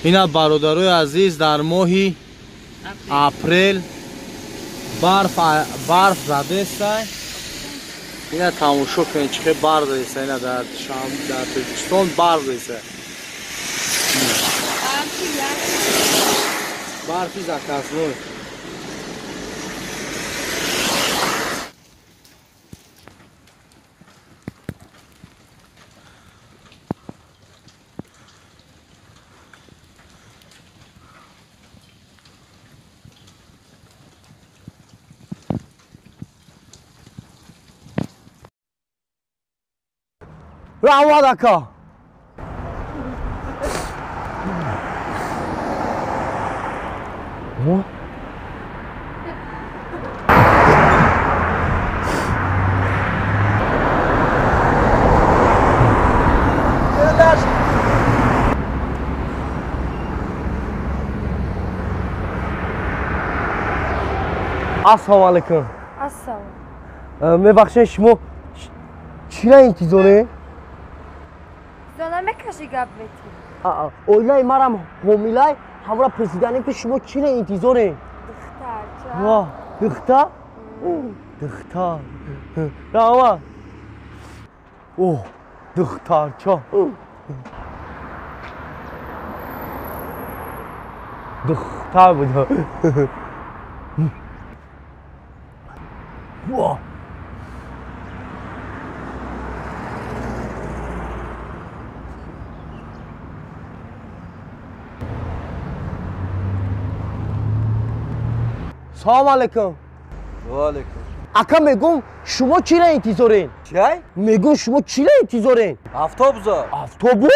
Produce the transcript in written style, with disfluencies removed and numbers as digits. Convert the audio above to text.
Ина бародарои азиз, дар моҳи апрел барф задестай. Ина тамошо кунед, чӣ хел барф задеста. Ина дар Тоҷикистон барф задеста. Барфи заказной. Раҳмат, ака. Ассалому алайкум. Ассалом. Мебахшед, шумо чира интизоред? Намекаши гап мети. Оилаи марам ҳомилай, ҳамра пурсиданем, ки шумо чира интизоред? Духтарча. Ва, духтар? Духтар. Раҳмат. Оҳ, духтарча. Духтар буд. Ва. Салом алейкум. Ва алейкум. Ака, мегум, шумо чира интизорен? Чай? Мегум, шумо чира интизорен? Автобуса. Автобус?